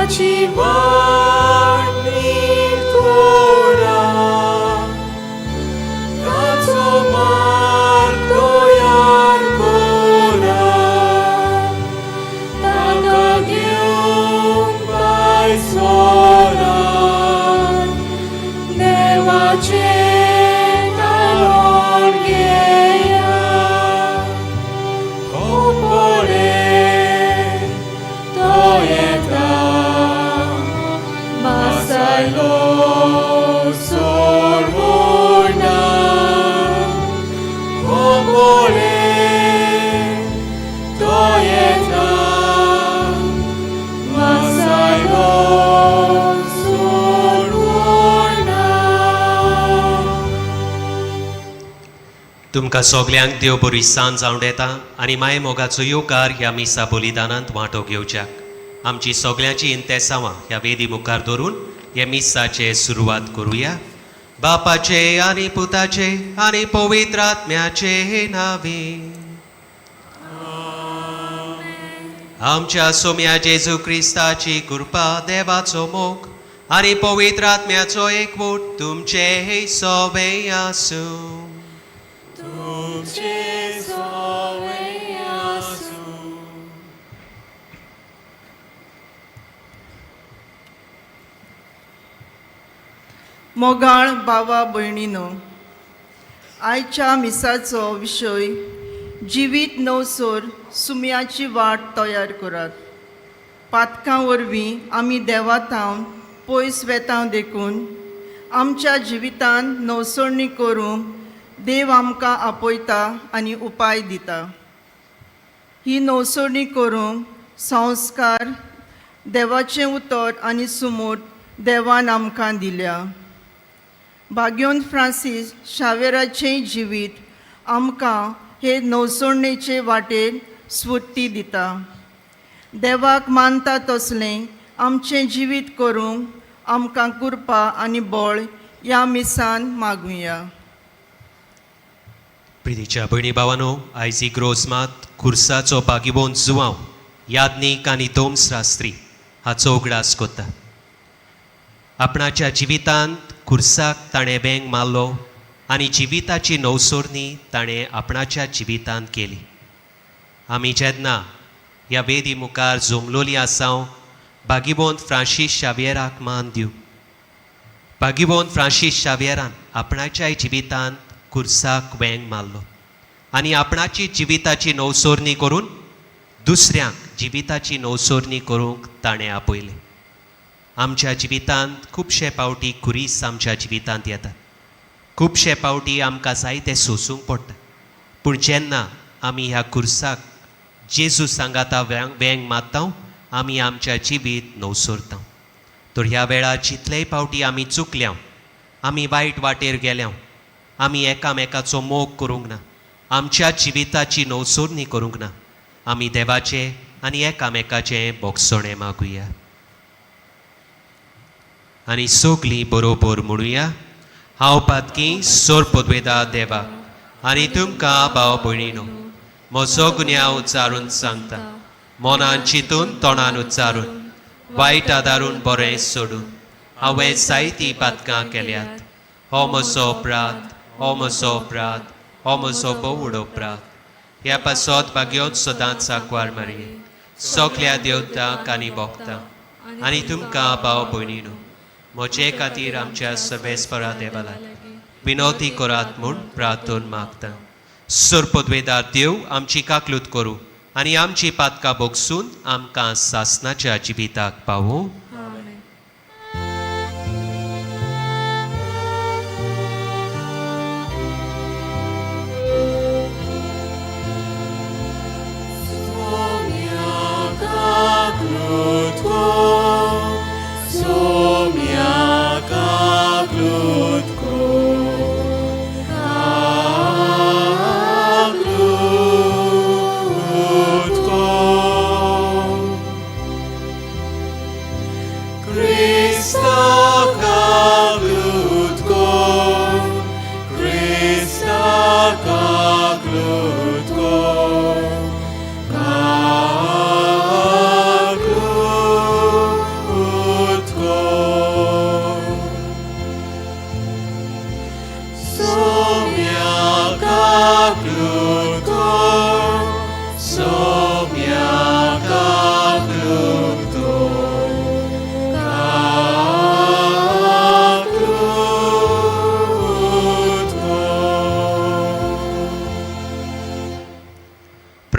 देवाची वाट नीट करा, ताचो मार्ग तयार करा, ताका घेवन भायर सरात, देवाचें तारण घेया. हो पळय तो येता, मासायलो सोडवणा. हो पळय तो येता, मासायलो सोडवणा. तुमकां सगल्यांक देव बरी सांज जावं येता आनी माय मोगाचो येवकार ह्या मिसा बलिदानांत वांटो घेवच्याक. आमची सगल्यांची इंतेसांवां ह्या वेदी मुखार धरून हे मिसाचे सुरवात करुया. बापाचे आनी पुताचे आनी पवित्र आत्म्याचे नावे. आमच्या सोम्या जेजू क्रिस्ताची कृपा, देवाचो मोग आनी पवित्र आत्म्याचो एकवट तुमचे सोबे आसूं. तुमचे सोवे आसूं. मोगाळ भावा भयणीनो, आयच्या मिसाचो विशय जिवीत नवसर सुम्याची वाट तयार करात. पातकां वरवीं आमी देवा थावन पयस वेता देखून आमच्या जिवितान नवसरणी करूंक देव आमकां आपयता आनी उपाय दिता. ही नवसरणी करूंक संस्कार, देवाचें उतर आनी सुमूट देवान आमकां दिल्या. भाग्योन फ्रांसीस शावेराचें जिवीत आमकां हे नवसरणेचे वाटेर स्फूर्ती दिता. देवाक मानता तसलें आमचें जिवीत करूंक आमकां कृपा आनी बळ ह्या मिसान मागुया. प्रितीच्या भयणी भावानो, आयज इग्रोज मात खुर्साचो बागिबोन जुवांव याज्ञीक आनी दोमशास्त्री हाचो उगडास करता. आपणाच्या जिवितांत खुर्साक ताणें वेंग मारलो आनी जिविताची नवसरणी ताणें आपणाच्या जिवितांत केली. आमी जेन्ना ह्या वेदी मुखार जमलोली आसाव, बागिबोन फ्रांसीस शावियराक मान दिवं. बागिबोन फ्रांसीस शावियरान आपणाच्याय जिवितांत खुर्साक वेंग मारलो आनी आपणाची जिविताची नवसरणी करून दुसऱ्यांक जिविताची नवसरणी करूंक ताणें आपयलें. आमच्या जिवितांत खुबशे फावटी खुरीस आमच्या जिवितांत येतात. खुबशे फावटी आमकां जायते सोंसूंक पडटा. पूण जेन्ना आमी ह्या खुर्साक जेजू सांगाता वेंग वेंग मारता, आमी आमच्या जिवीत नवसरता. तर ह्या वेळार जितलेय फावटी आमी चुकल्या, आमी वायट वाटेर गेल्या, आमी एकामेकाचो मोग करूंक ना, आमच्या जिविताची नवसरणी करूंक ना, आमी देवाचें आनी एकामेकाचें भोगसणें मागुया आनी सगलीं बरोबर म्हणुया: हांव पातकी सोरपदवेदा देवा आनी तुमकां भाव भयणीनो म्हजो गुन्यांव उच्चारून सांगता. मनान चिंतून, तोंडान उच्चारून, वायट आदारून, बरें सोडून हांवें जायतीं पातकां केल्यात. हो म्हजो अपराध, हो म्हजो अपराध, हो म्हजो भोव अपराध. ह्या पासत भाग्योत सदांच साकवार मारये, सगल्या देवतांक आनी भोगता आनी तुमकां भाव भयणीनो म्हजे खातीर आमच्या सर्वेस्परा देवा विनवती करात म्हूण प्रार्थन मागता. सरपदवेदार देव आमची काकलूत करूं आनी आमची पातकां भोगसून आमकां सासनाच्या जिविताक पावूं. आमेन. Somia kaklutko, kaklutko.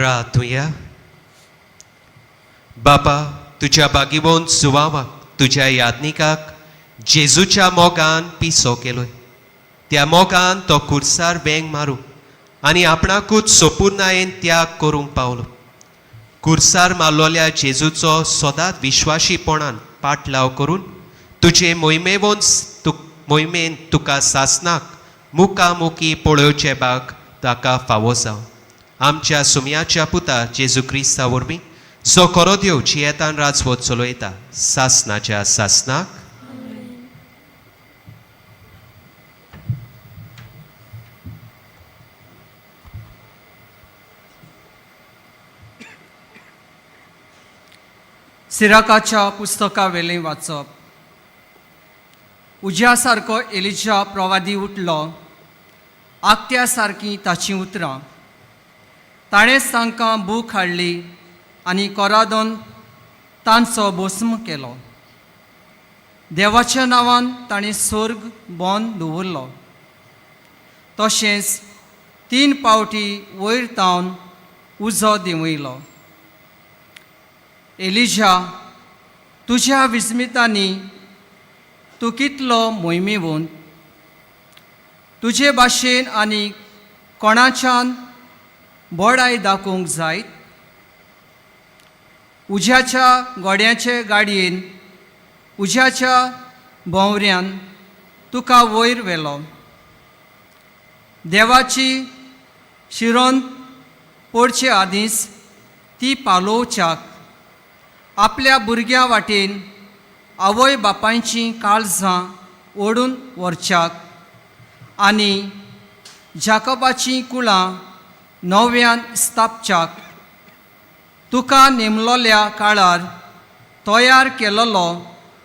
प्रार्थुया. बापा, तुज्या बागिवोन सुवावाक तुज्या यादनिकाक जेजूच्या मोगान पिसो केलोय. त्या मोगान तो कुर्सार वेंग मारूंक आनी आपणाकूच सोपुर्नायेन त्याग करूंक पावलो. कुर्सार मारलोल्या जेजूचो सदांच विश्वाशीपणान पाटलाव करून तुजे मोहिमेवन मोहिमेन तुका सासनाक मुखामुखी पळोवचे बाग ताका फावो जावं. आमच्या सुमयाच्या पुता जेजू क्रिस्ता वरवीं, जो खरो देव जियेतान राजवत चलयता सासनाच्या सासनाक. सिराकाच्या पुस्तका वेलें वाचप. उज्या सारको एलिजा प्रवादी उठलो, आगत्या सारकीं ताचीं उतरां. ताणेंच तांकां बूक हाडली आनी कोरादोन तांचो भस्म केलो. देवाच्या नांवान ताणें स्वर्ग बंद दवरलो. तशेंच 3 पावटी वयर तावन उजो देंवयलो. एलिजा, तुज्या विस्मितांनी तूं कितलो मोहिमेवंत. तुजे भाशेन आनी कोणाच्यान बडाय दाखोवंक जायत. उज्याच्या गोड्याचे गाडयेन, उज्याच्या भोंवऱ्यान तुका वयर व्हेलो. देवाची शिरोन पडचे आदींच ती पालोवच्याक आपल्या भुरग्यां वाटेन आवय बापायचीं काळजां ओडून व्हरच्याक आनी जाकोबाचीं कुळां नव्यान स्थापच्याक तुका नेमलोल्या काळार तयार केलोलो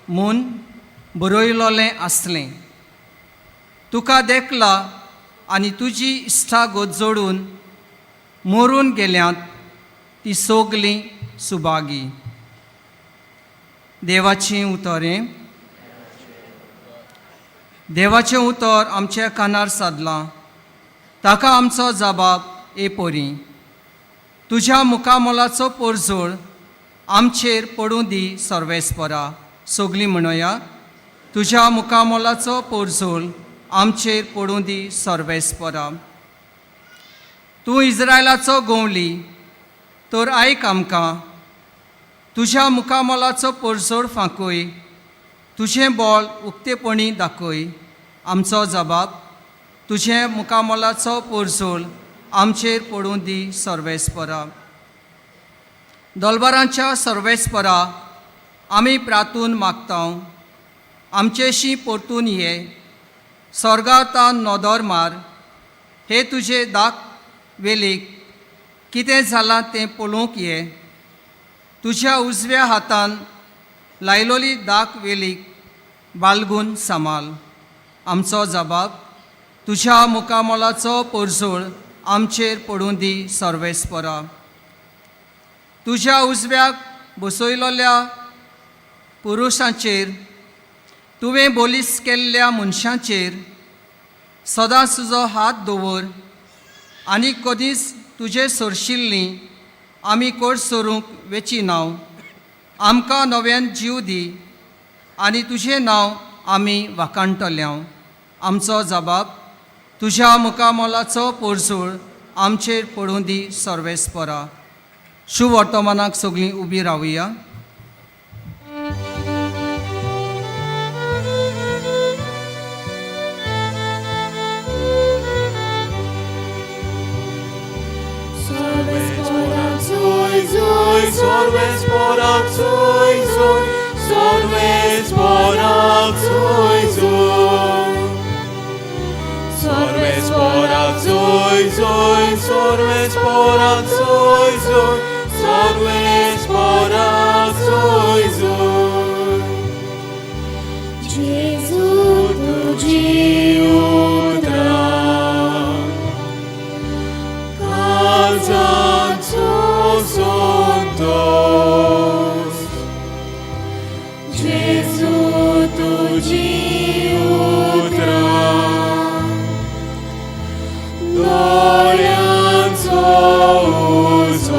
म्हूण बरयलोलें आसलें. तुका देखला आनी तुजी इश्टागत जोडून मरून गेल्यांत ती सगलीं सुभागी. देवाचें उतर. देवाचें उतर आमच्या कानार सादलां, ताका आमचो जबाब ए पोरी. तुज्या मुखामोलाचो पोरजोळ आमचेर पडूं दी सर्वेस्परा. सगलीं म्हणोया, तुज्या मुखामोलाचो पोरजोळ आमचेर पडूं दी सर्वेस्परा. तूं इस्रायलाचो गोवली तर आयक आमकां, तुज्या मुखामोलाचो पोरजोळ फांकय, तुजें बोल उक्तेपणी दाखय. आमचो जबाब, तुजें मुखामोलाचो पोरजोळ आमचेर पडूं दी सर्वेस्परा. दोलबारांच्या सर्वेस्परा, आमी प्रातून मागता, आमचेशी परतून ये. स्वर्गातान नदर मार, हे तुजे दाक वेलीक कितें जालां तें पळोवंक ये. तुज्या उजव्या हातान लायलोली दाक वेलीक बालगून सांबाळ. आमचो जबाब, तुज्या मुखामोलाचो पोरजोळ आमचेर पडूं दी सर्वेस्परा. तुज्या उजव्याक बसयलोल्या पुरुशांचेर, तुवें बोलीस केल्ल्या मनशांचेर सदांच तुजो हात दवर आनी कदींच तुजे सरशिल्लीं आमी कोट सरूंक वेची नांव. आमकां नव्यान जीव दी आनी तुजें नांव आमी वाखाणटल्या. आमचो जबाब, तुज्या मुखामोलाचो पोरजोळ आमचेर पडूं दी सर्वेस्परा. शुभ वर्तमानाक सगळीं उबी रावया. Gesù तुजी उतरां काळजाचो संतोष. जेजू तुजी उतरां दोळ्यांचो उजवाड.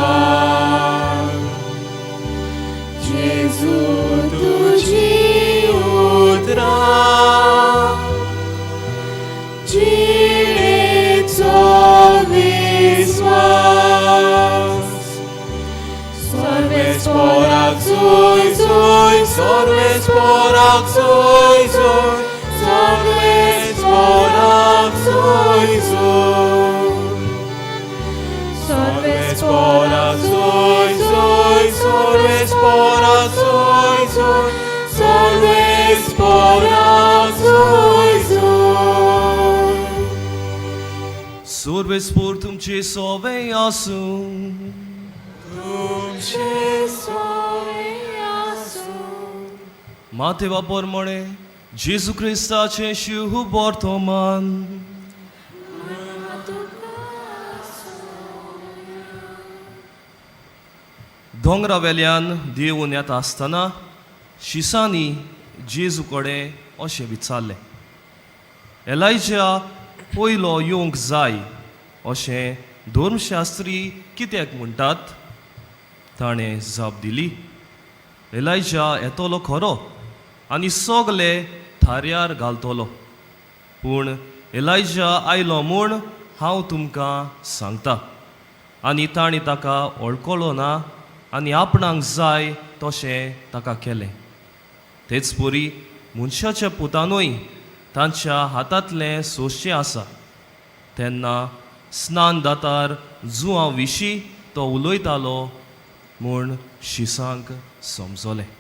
सोर्वेस्पोराक सोय सोय, सोर्वेस्पोराक सोय सोय. सोर्वेस्पोराक सोय सोय, सोर्वेस्पोराक सोय सोय, सोर्वेस्पोराक सोय सोय. सोर्वेस्पोर तुमचे सोवे आसूं. तुमचे सोवे आसूं. मातेवा प्रमाणे जेजू क्रिस्ताचें शुभ वर्तमान. दोंगरा वेल्यान देंवून येता आसतना शिसांनी जेजू कडेन अशें विचारलें, एलायजा पयलो येवंक जाय अशें धर्मशास्त्री कित्याक म्हणटात? ताणें जाप दिली, एलायजा येतलो खरो आनी सगले थाऱ्यार घालतलो, पूण एलायजा आयलो म्हूण हांव तुमकां सांगता आनी तांणी ताका वळखलो ना आनी आपणाक जाय तशें ताका केलें. तेच परी मनशाच्या पुतानूय तांच्या हातांतलें सोंसचें आसा. तेन्ना स्नान दातार जुवां विशीं तो उलयतालो म्हूण शिसांक समजलें.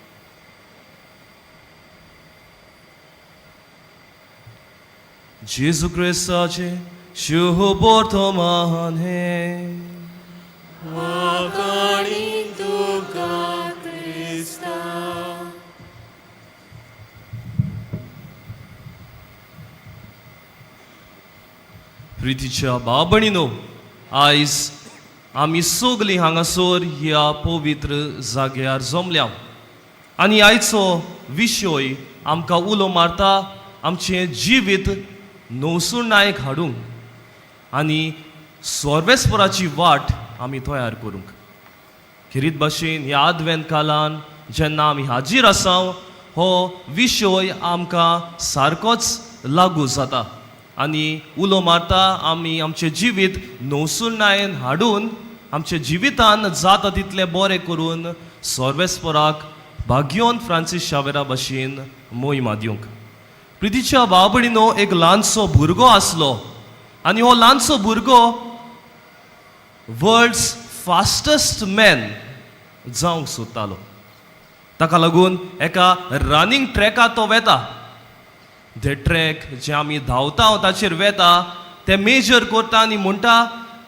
जेजू क्रिस्ताचें शुभ वर्तमान हें. वाखाणी तुका क्रिस्ता. प्रितीच्या बाबणीनो, आयज आमी सगलीं हांगासर ह्या पवित्र जाग्यार जमल्या आनी आयचो विशय आमकां उलो मारता आमचें जिवीत नवसुणायक हाडूंक आनी सोर्वेस्वराची वाट आमी तयार करूंक. खेरीत भाशेन ह्या आदवेंत कालान जेन्ना आमी हाजीर आसा हो विशय आमकां सारकोच लागू जाता आनी उलो मारता आमी आमचें जिवीत नवसुणायेन हाडून आमच्या जिवितान जाता तितलें बरें करून सोर्वेस्वराक भाग्योन फ्रांसीस शावेरा भशेन मोहिमा दिवंक. प्रितीच्या बाबडीनो, एक ल्हानसो भुरगो आसलो आनी हो ल्हानसो भुरगो वर्ल्ड्स फास्टस्ट मॅन जावंक सोदतालो. ताका लागून एका रनिंग ट्रॅकार तो वेता. ते ट्रॅक जे आमी धांवता ताचेर वेता, ते मेजर करता आनी म्हणटा,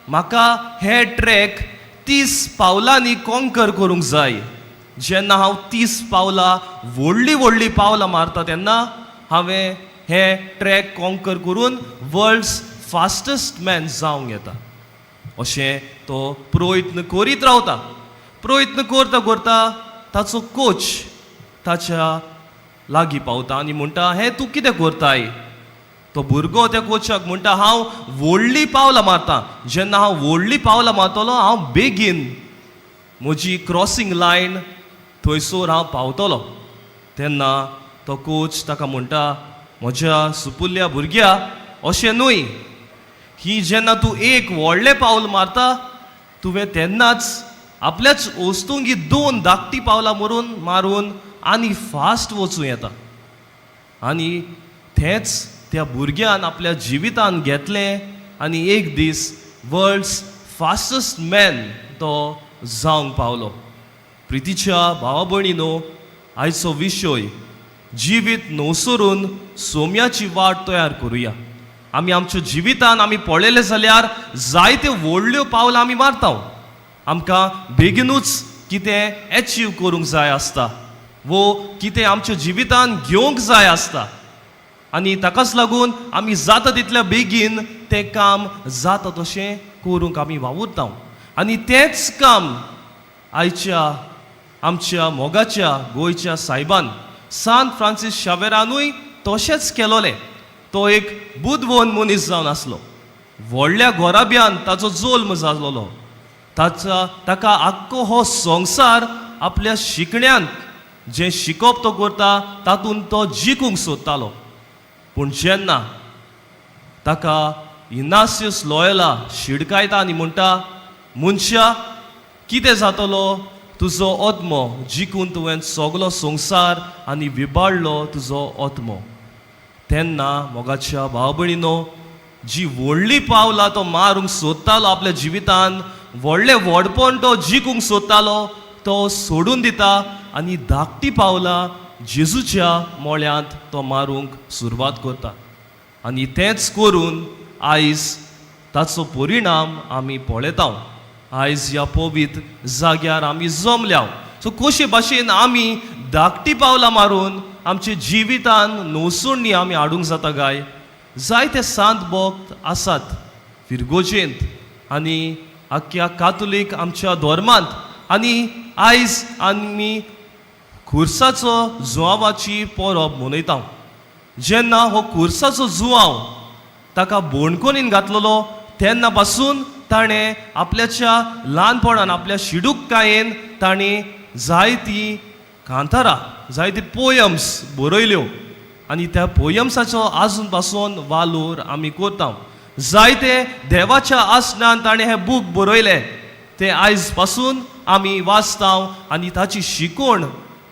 म्हाका हे ट्रॅक 30 पावलांनी कॉन्कर करूंक जाय. जेन्ना हांव 30 पावलां व्हडलीं व्हडलीं पावलां मारता तेन्ना हांवें हे ट्रॅक कॉन्कर करून वर्ल्ड्स फास्टस्ट मॅन जावंक येता, अशें तो प्रयत्न करीत रावता. प्रयत्न करता करता ताचो कोच ताच्या लागीं पावता आनी म्हणटा, हें तूं कितें करताय? तो भुरगो त्या कोचाक म्हणटा, हांव व्हडलीं पावलां मारता. जेन्ना हांव व्हडलीं पावलां मारतलो हांव बेगीन म्हजी क्रॉसींग लायन थंयसर हांव पावतलो. तेन्ना तो कोच ताका म्हणटा, म्हज्या सुपुल्ल्या भुरग्या, अशें न्हय ही जेन्ना तूं एक व्हडलें पावल मारता तुवें तेन्नाच आपल्याच वस्तूंक दोन धाकटी पावलां मारून आनी फास्ट वचूं येता. आनी तेंच त्या भुरग्यान आपल्या जिवितान घेतलें आनी एक दीस वर्ल्ड्स फास्टस्ट मॅन तो जावंक पावलो. प्रितीच्या भावा भयणीनो, आयचो विशय जिवीत नवसरून सोम्याची वाट तयार करुया. आमी आमच्या जिवितान आमी पळयलें जाल्यार जायत्यो व्हडल्यो पावलां आमी मारता. आमकां बेगिनूच कितें एचीव करूंक जाय आसता वो कितें आमच्या जिवितान घेवंक जाय आसता आनी ताकाच लागून आमी जाता तितल्या बेगीन तें काम जाता तशें करूंक आमी वावुरता. आनी तेंच काम आयच्या आमच्या मोगाच्या गोंयच्या सायबान सांत फ्रांसीस शावेरानूय तशेंच केलोलें. तो एक बुदवंत मनीस जावन आसलो. व्हडल्या घोराब्यान ताचो जल्म जालोलो. ताचा ताका आख्खो हो संवसार आपल्या शिकण्यांत जें शिकप तो करता तातूंत तो जिखूंक सोदतालो. पूण जेन्ना ताका इनासियस लॉयला शिडकायता आनी म्हणटा, मनशा कितें जातलो तुजो आत्मो जिखून तुवें सगलो संवसार आनी विबाडलो तुजो आत्मो. तेन्ना मोगाच्या भाव भयणीनो, जी व्हडली पावलां तो मारूंक सोदतालो आपल्या जिवितान, व्हडलें व्हडपण तो जिखूंक सोदतालो, तो सोडून दिता आनी धाकटी पावलां जेजूच्या मोळ्यांत तो मारूंक सुरवात करता. आनी तेंच करून आयज ताचो परिणाम आमी पळयता. आयज ह्या पवित्र जाग्यार आमी जमल्या. सो कशे भाशेन आमी धाकटी पावलां मारून आमच्या जिवितान नवसुणी आमी हाडूंक जाता काय? जायते सांत भक्त आसात फिरगोजेंत आनी आख्ख्या कातोलीक आमच्या धर्मांत. आनी आयज आमी खुर्साचो जुवांवाची परब मनयता. जेन्ना हो खुर्साचो जुवांव ताका बोणकोनीन घातलेलो तेन्ना पासून ताणें आपल्याच्या ल्हानपणान आपल्या शिडूककायेन ताणें जायतीं कांतारां, जायती पोयम्स बरयल्यो आनी त्या पोयम्साचो आजून पासून वालोर आमी करता. जायते देवाच्या आसनान ताणें हे बूक बरयले, ते आयज पासून आमी वाचता आनी ताची शिकवण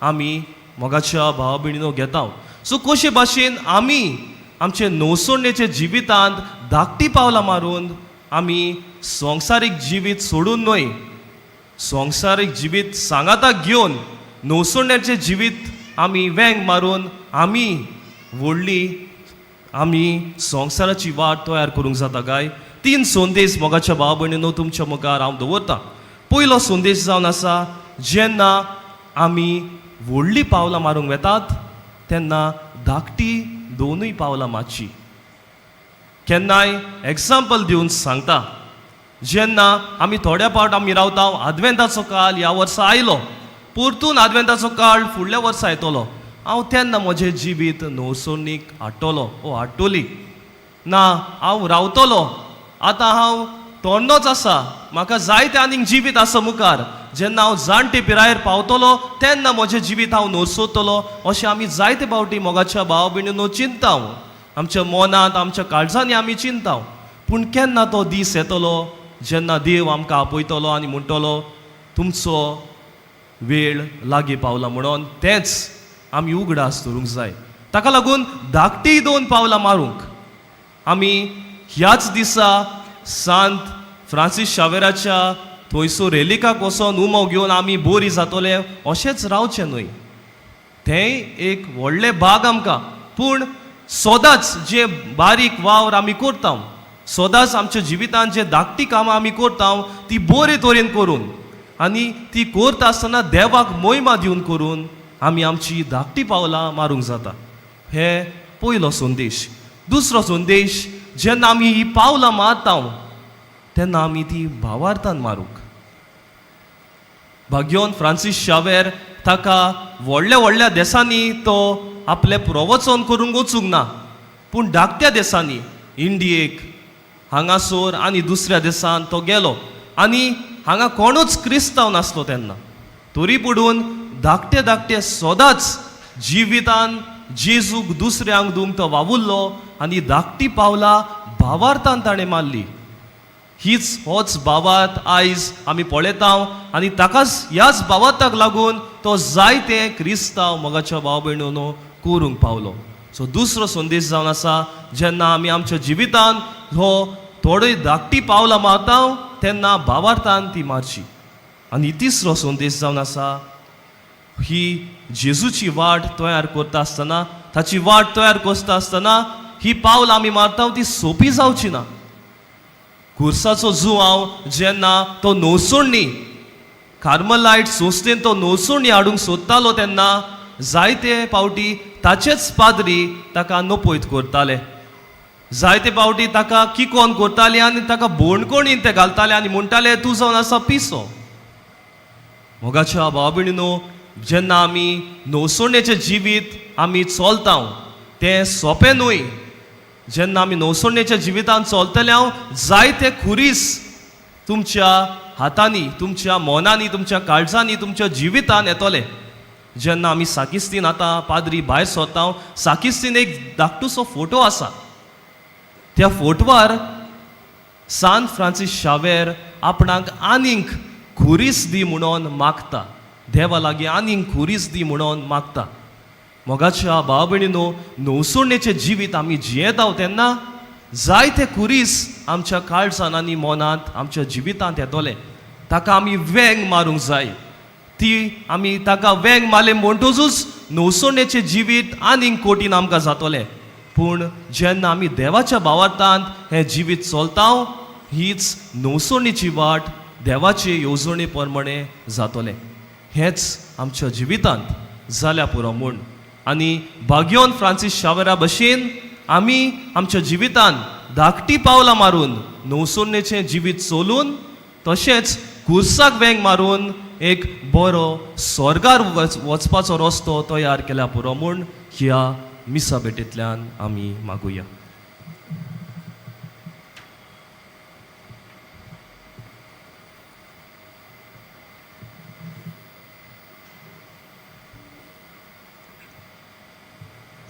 आमी मोगाच्या भाव भयणीनो घेता. सो कशे भाशेन आमी आमचे नवसोडणेच्या जिवितांत धाकटी पावलां मारून आमी संवसारीक जिवीत सोडून न्हय, संवसारीक जिवीत सांगाताक घेवन नवसोडण्याचें जिवीत आमी वेंग मारून आमी व्हडली आमी संवसाराची वाट तयार करूंक जाता काय? तीन संदेश मोगाच्या भाव भयणीनो तुमच्या मुखार हांव दवरतां. पयलो संदेश जावन आसा, जेन्ना आमी व्हडली पावलां मारूंक वेतात तेन्ना धाकटी दोनूय पावलां मारची. केन्नाय एग्जाम्पल दिवन सांगता, जेन्ना आमी थोड्या पावट आमी रावता, आदवेंताचो काळ ह्या वर्सा आयलो, परतून आदवेंताचो काळ फुडल्या वर्सा येतलो, हांव तेन्ना म्हजें जिवीत नवसोणीक हाडटलो ओ हाडटली ना, हांव रावतलो, आतां हांव तोण्णोच आसा, म्हाका जायतें आनीक जिवीत आसा मुखार, जेन्ना हांव जाणटे पिरायेर पावतलो तेन्ना म्हजें जिवीत हांव नरसोतलो, अशें आमी जायते फावटी मोगाच्या भाव भयणीनो चिंता, आमच्या मनांत आमच्या काळजांनी आमी चिंता. पूण केन्ना तो दीस येतलो जेन्ना देव आमकां आपयतलो आनी म्हणटलो तुमचो वेळ लागीं पावला म्हणून, तेंच आमी उगडास दवरूंक जाय. ताका लागून धाकटी दोन पावलां मारूंक आमी ह्याच दिसा सांत फ्रांसीस शावेराच्या थंयसर रेलिकाक वचोन उमो घेवन आमी बोरी जातले अशेंच रावचें न्हय. तेंय एक व्हडलें भाग आमकां, पूण सदांच जे बारीक वावर आमी करता, सदांच आमच्या जिवितांत जे धाकटी कामां आमी करता ती बरे तरेन करून आनी ती करता आसतना देवाक मोहिमा दिवन करून आमी आमची धाकटी पावलां मारूंक जाता. हे पयलो संदेश. दुसरो संदेश, जेन्ना आमी ही पावलां मारता तेन्ना आमी ती भावार्थान मारूंक. भाग्योन फ्रांसीस शावेर ताका व्हडल्या व्हडल्या देसांनी तो आपलें प्रवचन करूंक वचूंक ना, पूण धाकट्या देसांनी इंडियेक हांगासर आनी दुसऱ्या देसान तो गेलो आनी हांगा कोणूच क्रिस्तांव नासलो तेन्ना, तरी पडून धाकटे धाकटे सदांच जिवितान जेजूक दुसऱ्यांक दिवंक तो वावुरलो आनी धाकटी पावलां भावार्थान ताणें मारली. हीच होच भावार्थ आयज आमी पळयता आनी ताकाच ह्याच भावार्थाक लागून तो जायते क्रिस्तांव मोगाच्या भाव भयणीनो करूंक पावलो. सो दुसरो संदेश जावन आसा, जेन्ना आमी आमच्या जिवितान हो थोडी धाकटी पावलां मारता तेन्ना भावार्थान ती मारची. आनी तिसरो संदेश जावन आसा, ही जेजूची वाट तयार करता आसतना, ताची वाट तयार करता आसतना ही पावलां आमी मारता ती सोंपी जावची ना. खुर्साचो जुवांव जेन्ना तो नवसोडणी कार्मलायट संस्थेन तो नवसोडणी हाडूंक सोदतालो तेन्ना जायते फावटी ताचेच पाद्री ताका नपयत करताले, जायते फावटी ताका किकोन करताले आनी ताका बोणकोणीन ते घालताले आनी म्हणटाले तूं जावन आसा पिसो. मोगाच्या भाव भयणीनो, जेन्ना आमी नवसोडणेचें जिवीत आमी चलता तें सोंपें न्हय. जेन्ना आमी नवसोडणेच्या जिवितान चलतले हांव जायते खुरीस तुमच्या हातांनी, तुमच्या मनांनी, तुमच्या काळजांनी, तुमच्या जिवितान येतले. जेन्ना आमी साकिस्तीन आतां पाद्री भायर सरता, साकिस्तीन एक धाकटुसो फोटो आसा, त्या फोटवार सांत फ्रांसीस शावेर आपणाक आनीक खुरीस दी म्हणून मागता. देवा लागीं आनीक खुरीस दी म्हणून मागता. मोगाच्या भाव भयणीनो, नवसुणेचें जिवीत आमी जियेता तेन्ना जायते खुरीस आमच्या काळजान आनी मनांत आमच्या जिवितांत येतले. ताका आमी वेंग मारूंक जाय. ती आमी ताका वेंग मारले म्हणटकूच नवसणेचें जिवीत आनीक कठीण आमकां जातलें. पूण जेन्ना आमी देवाच्या भावार्थांत हें जिवीत चलता, हीच नवसणीची वाट देवाचे येवजणे प्रमाणे जातलें. हेंच आमच्या जिवितांत जाल्या पुरो म्हूण आनी भाग्योन फ्रांसीस शावेरा भशेन आमी आमच्या जिवितांत धाकटी पावलां मारून नवसणेचें जिवीत चलून तशेंच खुर्साक वेंग मारून एक बरो स्वर्गार वचपाचो रस्तो तयार केल्या पुरो म्हूण ह्या मिसा भेटींतल्यान आमी मागुया.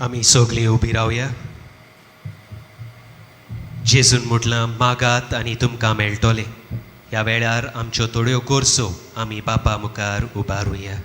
आमी सगळीं उबी रावया. जेजून म्हटलां, मागात आनी तुमकां मेळटलें. ह्या वेळार आमच्यो थोड्यो गरजो आमी बापा मुखार उबारुया.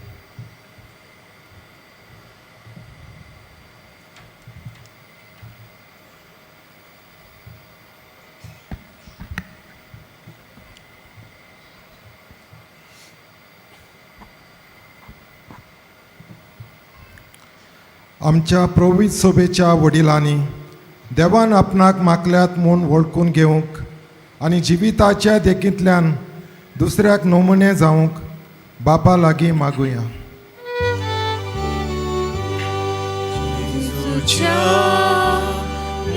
आमच्या प्रोवीत सभेच्या वडिलांनी देवान आपणाक मागल्यात म्हूण वळखून घेवंक आनी जिविताच्या देखींतल्यान दुसऱ्याक नमुने जावंक बापा लागीं मागुया. तुझ्या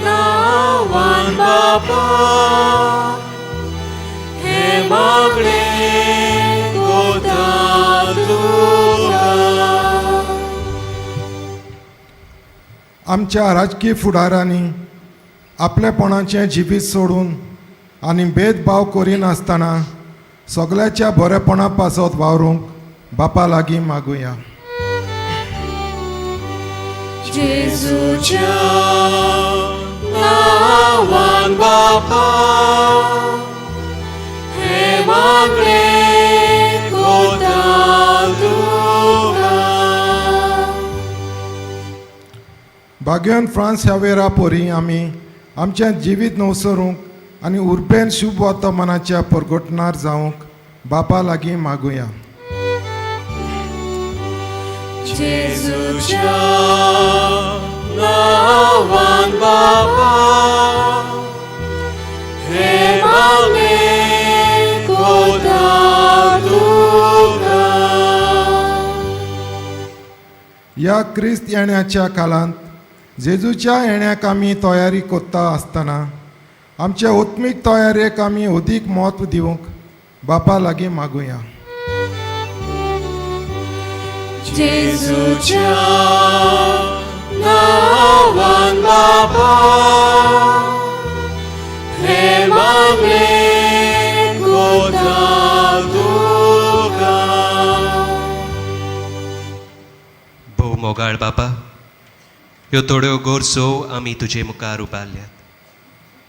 नांवान बापा हे मागणें कोता तुका. आमच्या राजकीय फुडारांनी आपलेपणाचें जिवीत सोडून आनी भेदभाव करिनासतना सगळ्याच्या बरेपणा पासत वावरूंक बापा लागीं मागुया. जेजूच्या नांवान बापा हे मागणें कोता तुका. भाग्यान फ्रांस ह्या परी आमी आमचें जिवीत नवसरूंक आनी उर्बेन शुभ वर्तमानाच्या परगटणार जावंक बापा लागीं मागुया. जेजूच्या नांवान बापा हे मागणें कोता तुका. ह्या क्रिस्त येण्याच्या काळांत जेजूच्या येण्याक आमी तयारी करता आसतना आमच्या आत्मीक तयारेक आमी अदीक म्हत्व दिवंक बापा लागीं मागुया. जेजूच्या नांवान बापा हे मागणें कोता तुका. भोव मोगाळ बापा, ह्यो थोड्यो गरजो आमी तुजे मुखार उबारल्यात.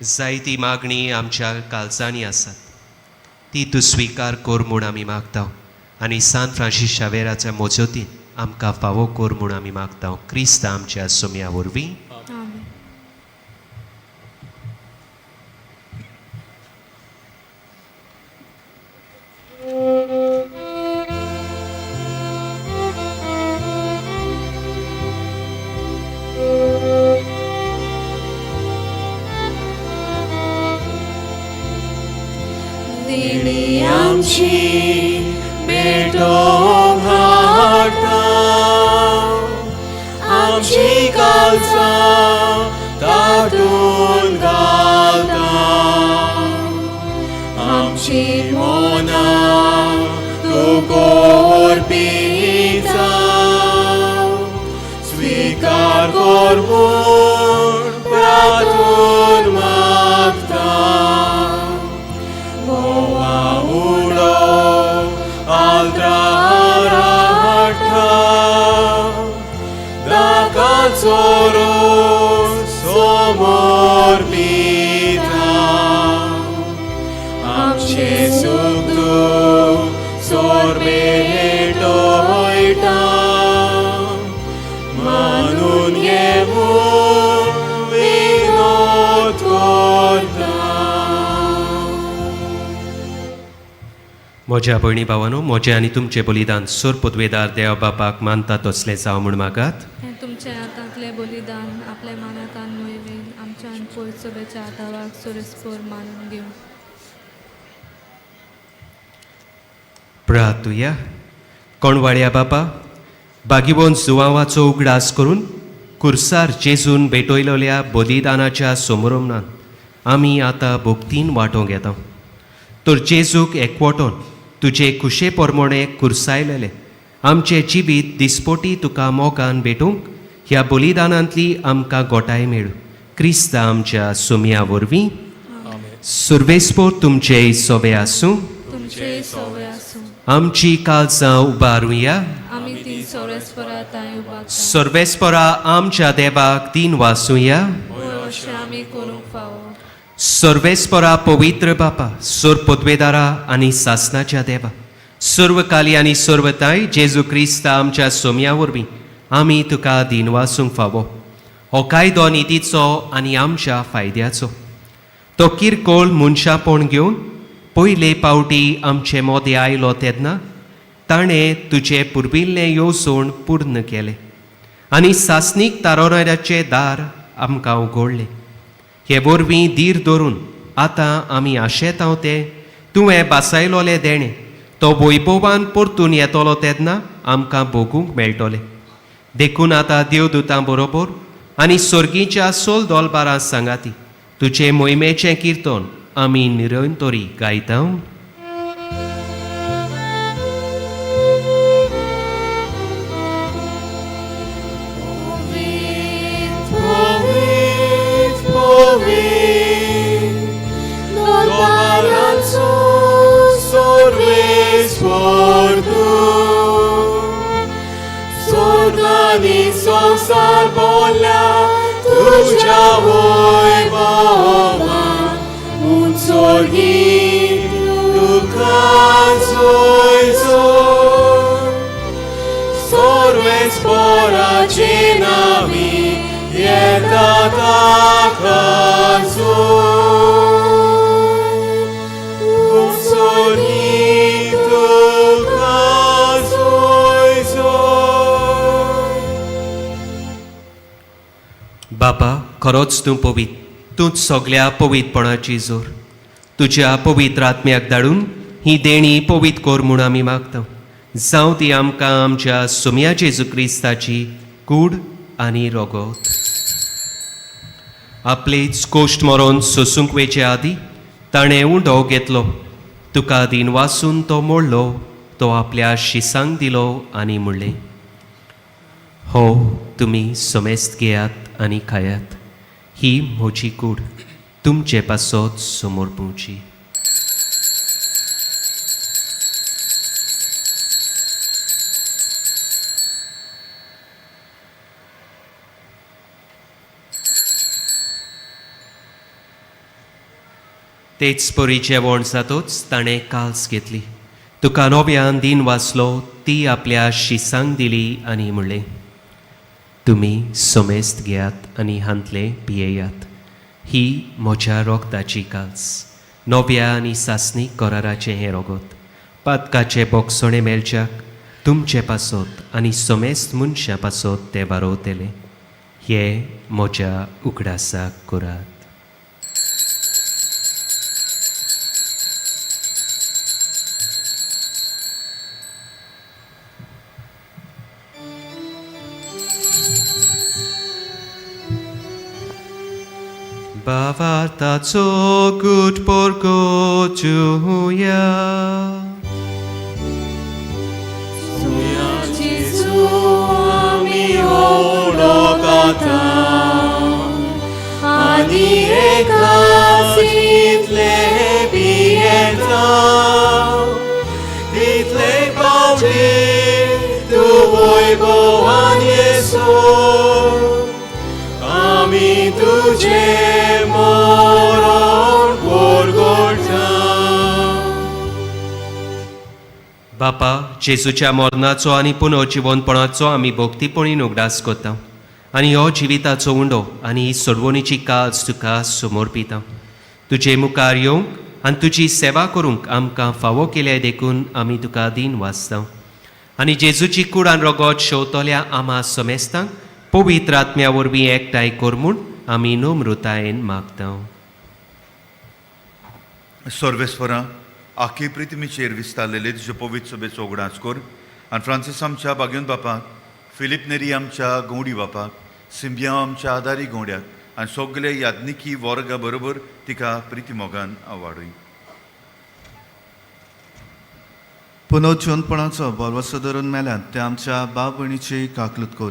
जायती मागणी आमच्या काळजांनी आसात, ती तूं स्विकार कर म्हूण आमी मागता आनी सान फ्रांसीस शावेराच्या मजतीन आमकां फावो कर म्हूण आमी मागता. क्रिस्त आमच्या सोम्या वरवीं. दिणी आमची भेटो हाडटा, आमची काळजां तातून घालता, आमची मनां तूं कोरपिता, स्विकार कर म्हूण प्रार्थून मागता. गोवा उडो आल्त्रार हाडटा, दाकाचो रोस समोर पिता, आमचें सूख दूख जोर भेटयता मानून घे म्हूण विनोद करता. म्हज्या भयणी भावानो, म्हजें आनी तुमचें बलिदान सोर पदवेदार देव बापाक मानता तसलें जावं म्हूण मागात. हें तुमच्या हातांतलें बलिदान आपल्या मानातान मोहिमेन आमच्या आनी पयस सभेच्या आदावाक सोरेस्पोर मानून घेवं. प्रातुया. कोणवाळ्या बापा, बागीबोन जुवांवाचो उगडास करून कुर्सार जेजून भेटयलेल्या बलिदानाच्या समरमनान आमी आतां भक्तीन वांटोवंक येता. तर जेजूक एकवटोन तुजे खुशे प्रमाणे कुर्सायलेले आमचें जिवीत दिसपोटी तुका मोगान भेटूंक ह्या बलिदानांतली आमकां गोठाय मेळूं, क्रिस्ता आमच्या सुमया वरवीं. सुर्वेस्पोर तुमचे सोवे आसूं. तुमचेय सोवे आसूं. आमची काळजां उबारुया. आमी ती सोरेस्परा तांय उबारता. सर्वेस्परा आमच्या देवाक तीन वासुया. होय, अशें आमी करूंक फावो. सर्वेस्परा पवित्र बापा, सोर पदवेदारा आनी सासनाच्या देवा, सर्वकाली आनी सर्वताय जेजू क्रिस्ता आमच्या सोम्या वरवीं आमी तुका दिनवासूंक फावो. हो कायदो नितीचो आनी आमच्या फायद्याचो. तो किरकोळ मनशापण घेवन पयले पावटी आमचे मोदें आयलो तेन्ना ताणें तुजें पुर्विल्लें येवजण पूर्ण केलें आनी सासणीक तारोराचें दार आमकां उगडलें. हे वरवीं धीर धरून आतां आमी आशेतांव तें तुवें बासायलोलें देणें तो वैभवान परतून येतलो तेन्ना आमकां भोगूंक मेळटलें. देखून आतां देवदूतां बरोबर आनी सर्गीच्या सोल दोलबारां सांगाती तुजे मोहिमेचें किर्तन आमी निरंतरी गायता. पवित्र पवित्र दरबाराचो सर्वेस्पर तूं, स्वर्ग आनी संवसार भरल्या तुज्या वैभवान, उंचोर्गीत तुका जय जय. सर्वेस्पराचे नांवी येता ताका जोर, उंचोर्गीत तुका जय जय. बापा, खरोच तूं पवित्र, तूंच सगल्या पवित्रपणाची जोर. तुज्या पवित्र आत्म्याक धाडून ही देणी पवित्र कर म्हूण आमी मागता. जावं ती आमकां आमच्या सोम्या जेजू क्रिस्ताची कूड आनी रोगोत. आपलेच कोश्ट मरोन सोसूंक वेचे आदी ताणें उंडो घेतलो, तुका दीन वासून तो मोडलो, तो आपल्या शिसांक दिलो आनी म्हणलें, हो तुमी समेस्त घेयात आनी खायात, ही म्हजी कूड तुमचे पासत समोर पवची. तेच परी जेवण जातोच ताणें काल्स घेतली, तुका नव्यान दीन वाचलो, ती आपल्या शिसांक दिली आनी म्हणलें, तुमी समेस्त घेयात आनी हांतले पियेयात, ही म्हज्या रोगताची काल्स, नव्या आनी सासणी कराराचें हें रोगत, पातकाचें बोगसणें मेळच्याक तुमचे पासत आनी समेस्त मनशां पासत तें वारोवतलें. हे म्हज्या उगडासाक करात. भावार्थाचो गूट परगटुया. जेजू आमी ओळखता आनी एकाच जितले भियेता तितले पावटी तूं वैभवान येसो, आमी तुजें मरण परगटता. बापा, जेजूच्या मरणाचो आनी पुनर्जिवनपणाचो आमी भक्तीपणी उगडास करता आनी हो जिविताचो उंडो आनी ही सोडवणीची काज तुका समर्पिता. तुजे मुखार येवंक आनी तुजी सेवा करूंक आमकां फावो केल्या देखून आमी तुका दीन वाचता. आनी जेजूची कूड आनी रगत शेवतल्या आमा समेस्तांक पवित्र आत्म्या वरवीं एकठांय कर म्हूण आमी नम्रतायेन मागता. सर्वेस्परा, आखी पृथ्वीचेर विस्तारलेले तुजे पवित्र सभेचो उगडास कर आनी फ्रांसीस आमच्या बागेवन बापाक, फिलीप नेरी आमच्या गवडी बापाक, सिंबियांव आमच्या आदारी गवड्याक आनी सगळे याज्ञिकी वर्गा बरोबर तिका प्रिती मोगान वाडय. पुनर्जिवनपणाचो भरवसो धरून मेल्यात ते आमच्या भाव भयणीची काकलूत कर.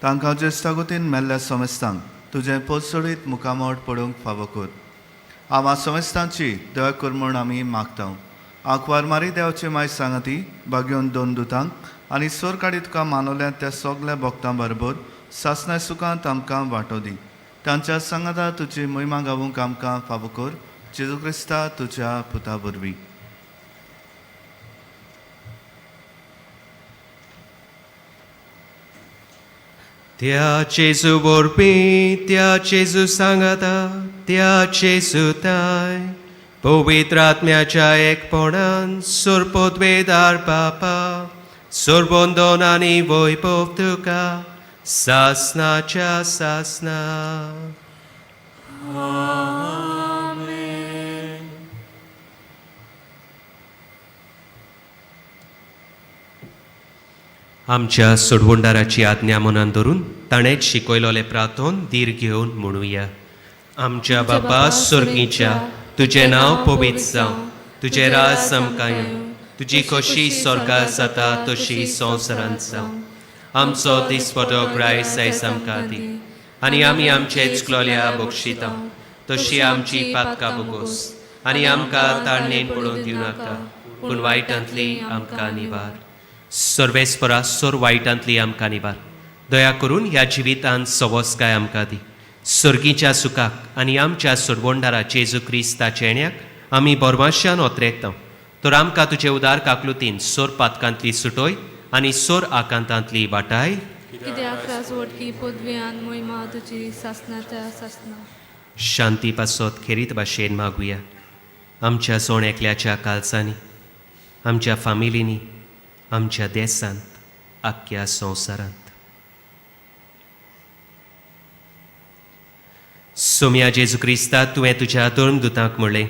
तांकां ज्येश्ठागतीन मेल्ल्या समेस्तांक तुजें पोसडीत मुखामोड पडूंक फावो कर. आमा समेस्तांची दया कर म्हूण आमी मागता. आंकवार मारी देवाची माय सांगाती बागेवन दोन दुतांक आनी सोर काडी तुका मानवल्यात त्या सगल्या भक्तां बरोबर सासणाय सुखांत आमकां वांटो दी. तांच्या सांगाता तुजी महिमा गावूंक आमकां फावो कर, जेजू क्रिस्ता तुज्या पुता वरवीं. त्या जेजू वरवीं, त्या जेजू सांगाता, त्या जेजू ताय पवित्र आत्म्याच्या एकपणान सोरपोतवेदार बापा, सोरबंदन आनी वैभव तुका सासनाच्या सासना. आमच्या सोडवणदाराची आज्ञा मनान धरून ताणेंच शिकयलोलें प्रार्थन धीर घेवन म्हणुया. आमच्या बापा स्वर्गीच्या, तुजें नांव पवित्र जावं, तुजें राज आमकां येवं, तुजी खोशी स्वर्गार जाता तशी संवसारांत जावं. आमचो दिसपटो ग्रायस आयज आमकां दी आनी आमी आमचे चुकलोल्या बक्षिता तशी आमची पातकां बोगोस आनी आमकां ताळणेन पडोवन दिवं नाका, पूण वायटांतली आमकां निवार. सर्वेस्परा, सोर वायटांतली आमकां निवार. दया करून ह्या जिवितांत सवसकाय आमकां दी. सर्गीच्या सुखाक आनी आमच्या सोडवणदारा जेजू क्रिस्ताच्या येण्याक आमी बोरमाश्यान ओतरेकता. तर आमकां तुजे उदार काकलुतीन सोर पातकांतली सुटोय आनी सोर आकांतांतली वाटाय. कित्याक राजवटकी पदवी आनी महिमा तुजी सासणाच्या सासना. शांती पासत खेरीत भाशेन मागुया. आमच्या सोण एकल्याच्या कालसांनी, आमच्या फामिलींनी, आमच्या देसांत, आख्ख्या संवसारांत. सोम्या जेजू क्रिस्ता, तुवें तुज्या धर्मदुतांक म्हणलें,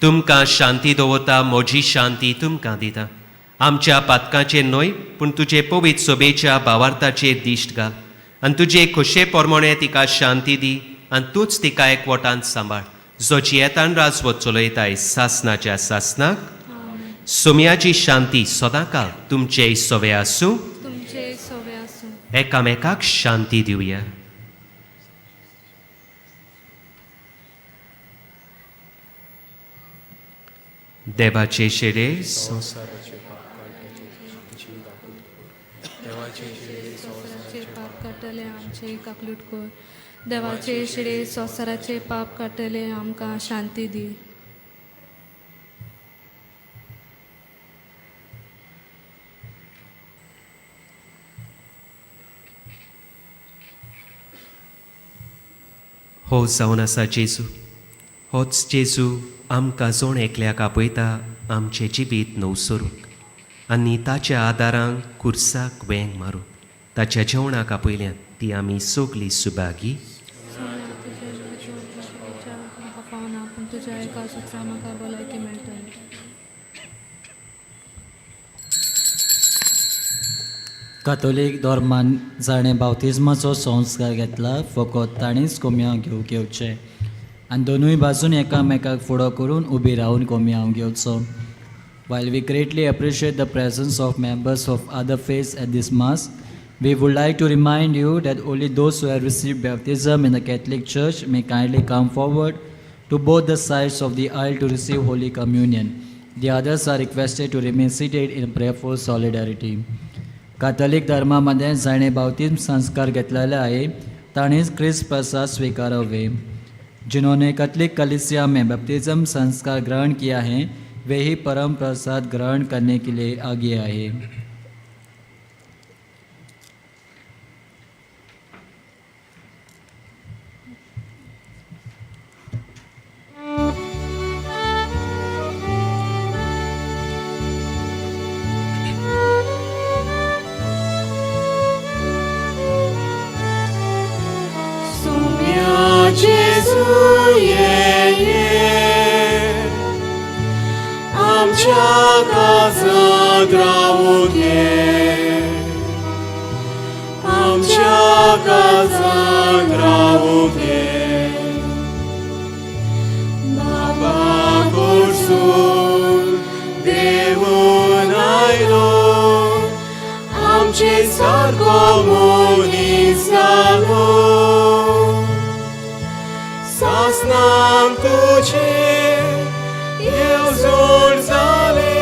तुमकां शांती दवरता, म्हजी शांती तुमकां दिता. आमच्या पातकांचेर न्हय पूण तुजे पवित्र सोबेच्या भावार्थाचेर दिश्ट घाल आनी तुजे खोशे प्रमाणे तिका शांती दी आनी तूंच तिका एकवटान सांबाळ, जो जियेतान राजवत चलयताय सासनाच्या सासनाक. सोम्याची शांती सदांकाळ तुमचे सवे आसूं. तुमचे सोवे आसूं. एकामेकाक शांती दिवया. देवाचे शेरे संवसाराचे पाप काडटले आमचे काकलूट कर. देवाचे शिडे संवसाराचे पाप काडटले आमकां शांती दी. हो जावन आसा जेजू, होच जेजू आमकां जोण एकल्याक आपयता आमचें जिवीत नवसरूंक आनी ताच्या आदारान कुर्साक वेंग मारूंक. ताच्या जेवणाक आपयल्यात ती आमी सगलीं सुभागी. म्हाका पावना पूण तुज्या एका सुत्रां म्हाका भलायकी मेळटली. कातोलीक धर्मान जाणें बावतिज्माचो संस्कार घेतला फकत ताणीच कोमयांव घेवंक येवचें आनी दोनूय बाजून एकामेकाक फुडो करून उबी रावन कोमयांव घेवचो. While we greatly appreciate the presence of members of other faiths at this Mass, we would like to remind you that only those who have received baptism in the Catholic Church may kindly come forward to both the sides of the aisle to receive Holy Communion. The others are requested to remain seated in prayerful solidarity. कातोलीक धर्मामध्ये जाणें बावतीज्म संस्कार घेतलेले आहे ताणेंच क्रिस्त प्रसाद स्वीकारावे. जिन्होंने Catholic कलीसिया में baptism संस्कार ग्रहण किया है, वे ही परम प्रसाद ग्रहण करने के लिए आगे आए। Sumia Gesù ye ye आमच्या काळजांत रावूंक ये आमच्या काळजांत रावूंक ये बाबा कडसून देवून आयलो आमचे सारको मनीस जालो सासनाम तुझे येवजण जाले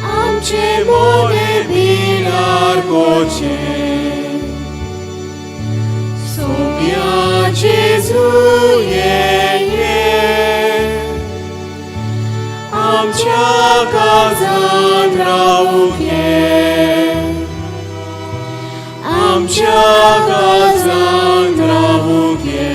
आमचे मोने बिलार कोचे सोम्या जेजू ये ये आमच्या काळजांत रावूंक ये आमच्या काळजांत रावूंक ये.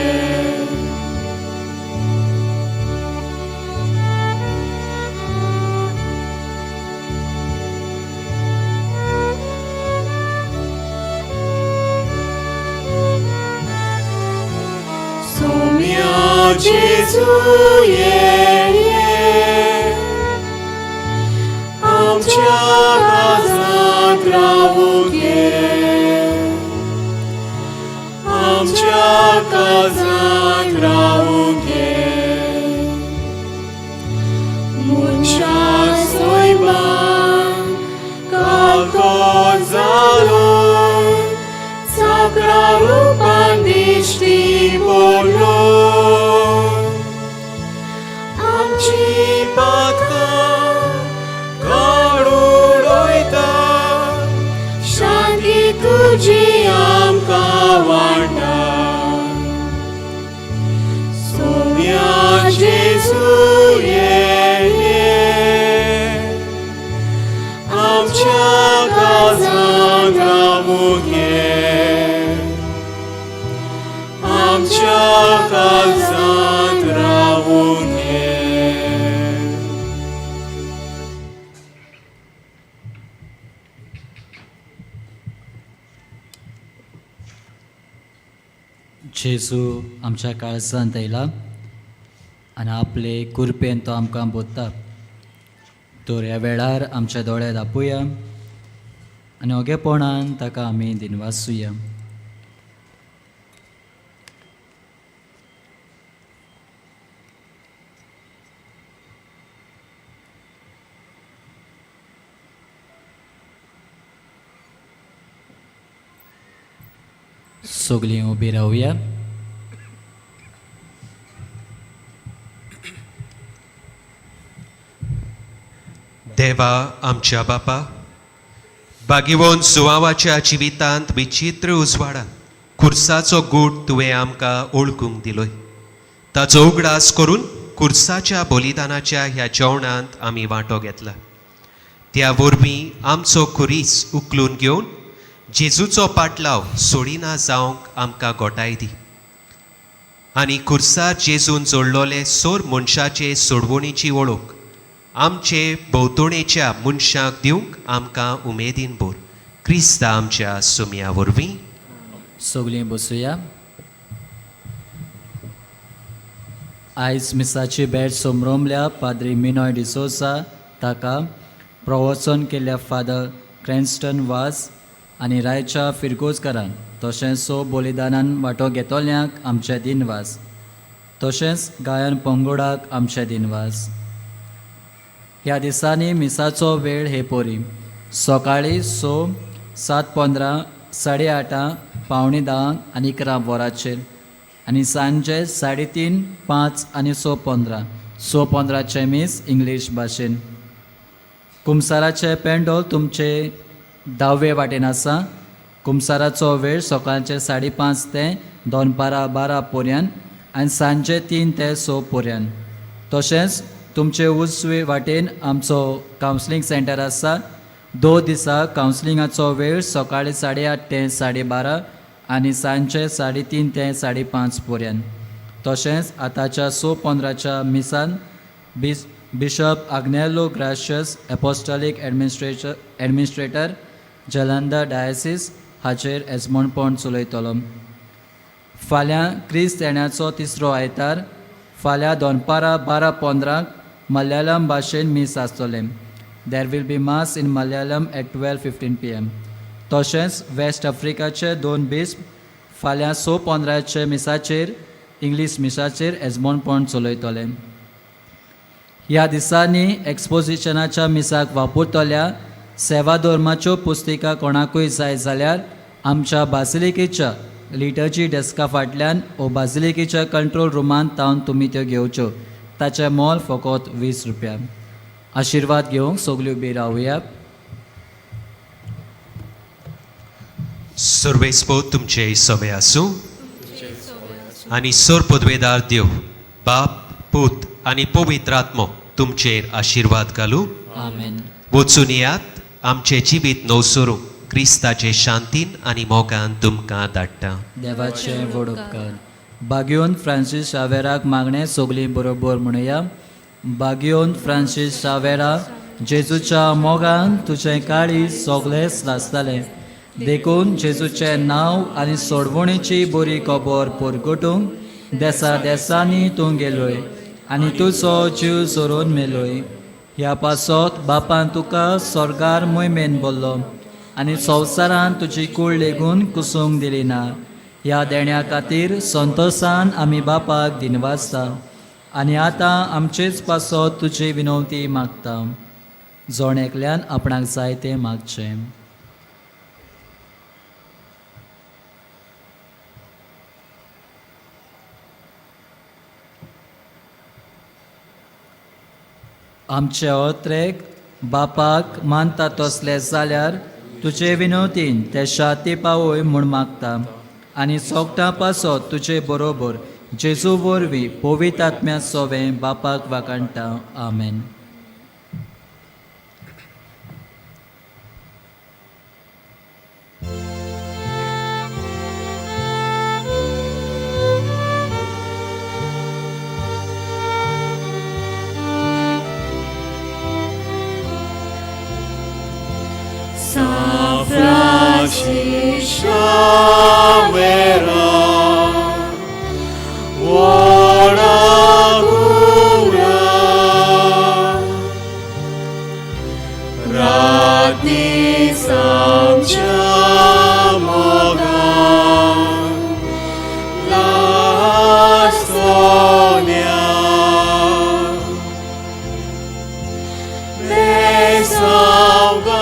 Sumia Gesù ye ye आमच्या काळजांत रावूंक ये आमच्या काळजांत रावूंक ये मनशा सैमान कातोर जालो चाकरा रुपान दिश्टी पडलो आमची पातकां काडून वयता शांती तुजी आमकां वांटा सोम्या जेजू ये ये आमच्या काळजांत रावूंक ये आमच्या काळजांत रावूंक ये. जेजू आमच्या काळजांत आयला आनी आपले कुरपेन तो आमकां बोत्ता. तर ह्या वेळार आमचे दोळे दापुया आनी ओगेपणान ताका आमी दिनवासुया. सगळीं उबी रावया. देवा आमच्या बापा, बागिवोन सुवावाच्या जिवितांत विचित्र उजवाडान खुर्साचो गूट तुवें आमकां ओळखूंक दिलोय. ताचो उगडास करून खुर्साच्या बलिदानाच्या ह्या जेवणांत आमी वांटो घेतला. त्या वरवीं आमचो खुरीस उखलून घेवन जेजूचो पाटलाव सोडिना जावंक आमकां गोटाय दी आनी खुर्सार जेजून जोडलोले सोर मनशाचे सोडवणीची वळख आमचे भोंवतणेच्या मनशाक दिवंक आमकां उमेदीन भर. क्रिस्ता आमच्या सुमया वरवीं. सगळीं बसुया. आयज मिसाची भेट समरोमल्या पाद्री मिनोय डिसोसा ताका प्रवचन केल्ल्या फादर क्रॅन्स्टन वास आनी रायच्या फिरगोजकारान तशेंच सो बलिदानान वांटो घेतल्यांक आमचे दिनवास, तशेंच गायन पंगोडाक आमचे दिनवास. ह्या दिसांनी मिसाचो वेळ हे पोरी सकाळीं 6, 7:15, 8:30, 9:45 आनी 11 वरांचेर आनी सांजे 3:30, 5 आनी 6:15. 6:15 मीस इंग्लीश भाशेन. कुमसाराचें पेंडोल तुमचे दावे वाटेन आसा. कुमसाराचो वेळ सकाळचे 5:30 ते दनपारां 12 पर्यंत आनी सांजे 3 ते 6 पर्यंत. तशेंच तुमचे उजवे वाटेन आमचो कावन्सिलींग सेंटर आसा. 2 दिसा कावन्सिलिंगाचो वेळ सकाळी 8:30 ते 12:30 आनी सांजचे 3:30 ते 5:30 पर्यंत. तशेंच आतांच्या 6:15 मिसान bishop Agnelo Gracias apostolic administrator Jalandhar diocese हाचेर एजमोणपण चलयतलो. फाल्यां क्रिस्त येण्याचो तिसरो आयतार. फाल्यां दनपारां 12:15 मलयाळम भाशेन मीस आसतलें. There will be mass in Malayalam at 12:15 PM. तशेंच वेस्ट आफ्रिकाचे 2 बिस्प फाल्यां 6:15 मिसाचेर इंग्लीश मिसाचेर एजमोणपण चलयतले. ह्या दिसांनी एक्सपोजिशनाच्या मिसाक वापरतल्या सेवा धर्माच्यो पुस्तिका कोणाकूय जाय जाल्यार आमच्या बासिलिकेच्या लिटर्जी डेस्का फाटल्यान ओ बासिलिकेच्या कंट्रोल रुमांत तावन तुमी त्यो घेवच्यो. ताचें मोल फकत 20 रुपया. आशिर्वाद घेवंक सगल्यो उबी रावया. सर्वेस्पोत तुमचे सवे आसूं आनी सोर पदवेदार देव बाप पूत आनी पवित्र आत्मो तुमचेर आशिर्वाद घालूं. आमेन. वचून येयात आमचें जिवीत नवसरू क्रिस्ताचे शांतीन आनी मोगान तुमकां धाडटा. देवाचे व्हड उपकार. बागियोन फ्रांसीस शावेराक मागणें सगलीं बरोबर म्हणुया. बागियोन फ्रांसीस शावेरा, जेजूच्या मोगान तुजें काळीज सगळेंच लासतालें, देखून जेजूचें नांव आनी सोडवणेची बरी खबर परगटूंक देसा देसांनी तूं गेलोय आनी तुजो जीव सोरून मेलोय. ह्या पासत बापान तुका स्वर्गार मोहिमेन बोल्लो आनी संवसारान तुजी कूळ लेगून कुसूंक दिली ना. ह्या देण्या खातीर संतोसान आमी बापाक दिनवासता आनी आतां आमचेच पासत तुजी विनवती मागता. जण एकल्यान आपणाक जाय तें मागचें. आमचे ओत्रेक बापाक मानता तसले जाल्यार तुजे विनवतीन ते शाती पावय म्हूण मागता आनी सोगटां पासत तुजे बरोबर जेजू वरवीं पवित्र आत्म्या सोवें बापाक वाखाणटा. आमेन. San Francis Xavera, Wora Gura, Rati Samcha Moga, La Sonia, Besav.